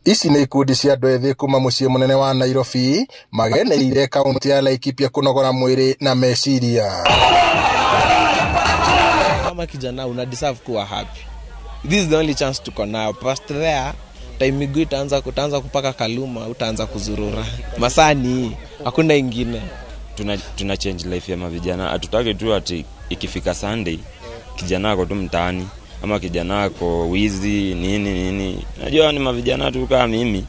Ici nĩ ikundi cia andũ ethĩ kuma mũciĩ mũnene wa Nairobi mageneire kaunti ya Laikipia kũnogora mwĩrĩ na meciria. Kama kijana una deserve kuwa happy. This is the only chance tuko nayo. Past there time miguu itaanza kutaanza kupaka kaluma, utaanza kuzurura. Masani hakuna ingine. Tuna change life ya mavijana. Hatutaki tu ati ikifika Sunday kijana ako tu mtaani ama kijana ako wizi nini nini. Najua ni mavijana tu kama mimi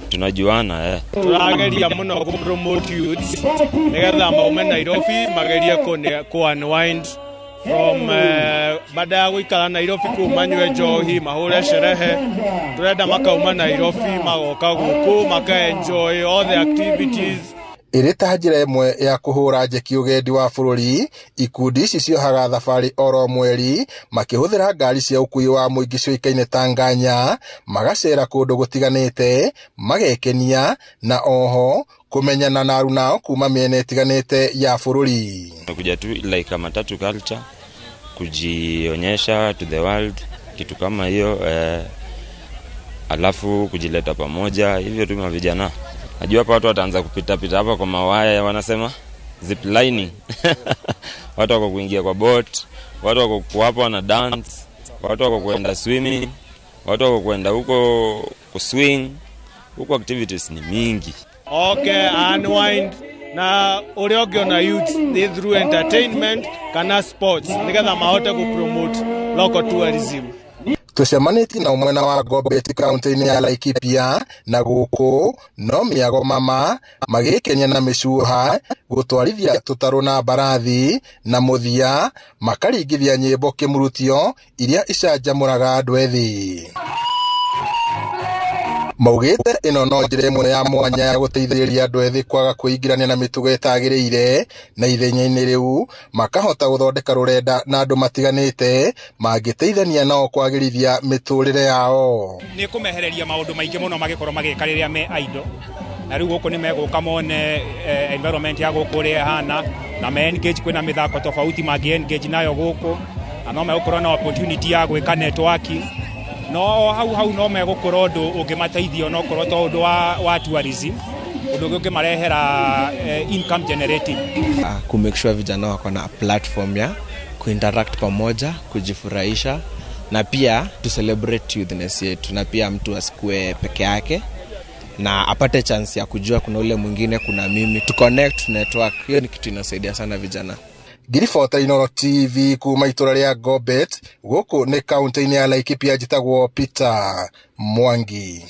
tunajuana eh. Tũrageria mũno kũ promote youths nĩgetha maume Nairobi magerie kũ unwind from baada ya gũikara Nairobi kũu manyue njohi, mahũre sherehe. Tũrenda makauma Nairobi magoka gũkũ maka enjoy all the activities. Ĩrĩ ta njĩra ĩmwe ya kũhũra njeki ũgendi wa bũrũri, ikundi ici ciohaga thabarĩ oro mweri makĩhũthĩra ngari cia ũkuui wa mũingĩ ciũĩkaine ta nganya, magacera kũndũ gũtiganĩte, magekenia na oho kũmenyana na arunao kuma mĩena ĩtiganĩte ya bũrũri. Tumekuja tu like a matatu culture kujionyesha to the world, kitu kama hiyo eh, alafu kujileta pamoja hivyo tu mavijana. Najua hapa watu wataanza kupita pita hapa kwa mawaya, wanasema zip lining watu wako kuingia kwa boat, watu wako hapo wana dance, watu wako kuenda swimming, watu wako kuenda huko kuswing huko, activities ni mingi. Okay, unwind na ũrĩa ũngĩona youths nĩ through entertainment kana sports nĩgetha mahote kũ promote local tourism. Tũcemanĩtie nao mwena wa Ngobeti kaunti-inĩ ya Laikipia na gũkũ no mĩago mama magĩkenia na mĩcuha, gũtwarithia tũtarũ na mbarathi na mũthia makaringithia nyĩmbo kĩmurutio iria icanjamũraga andũ ethĩ. Maugĩte ĩno no njĩra ĩmwe ya mwanya ya gũteithĩrĩria andũ ethĩ kwaga kwĩingĩrania na mĩtugo ĩtagĩrĩire na ithenya-inĩ rĩu makahota gũthondeka rũrenda na andũ matiganĩte mangĩteithania nao kwagĩrithia mĩtũrĩre yao. Nĩ kũmehereria maũndũ maingĩ mũno magĩkorwo magĩka rĩrĩa me idle, na rĩu gũkũ nĩ megũka mone environment ya gũkũ ũrĩa ĩhana na me engage. Kwĩna mĩthako tofauti mangĩ engage nayo gũkũ na no megũkorwo na opportunity ya gwĩka networking, no hau hau no megũkorwo ũndũ ũngĩmateithia onokorwo to ũndũ wa tourism, ũndũ ũngĩ ũngĩmarehera income generating. Ku make sure vijana wako na platform ya kuinteract pamoja, kujifurahisha na pia to celebrate youthness yetu, na pia mtu asikue peke yake na apate chance ya kujua kuna ule mwingine, kuna mimi, to connect, network. Hiyo ni kitu inasaidia sana vijana. Ngiribota Inooro TV kuma itũra rĩa Ngobet gũkũ nĩ kaunti-inĩ ya Laikipia, njĩtagwo Peter Mwangi.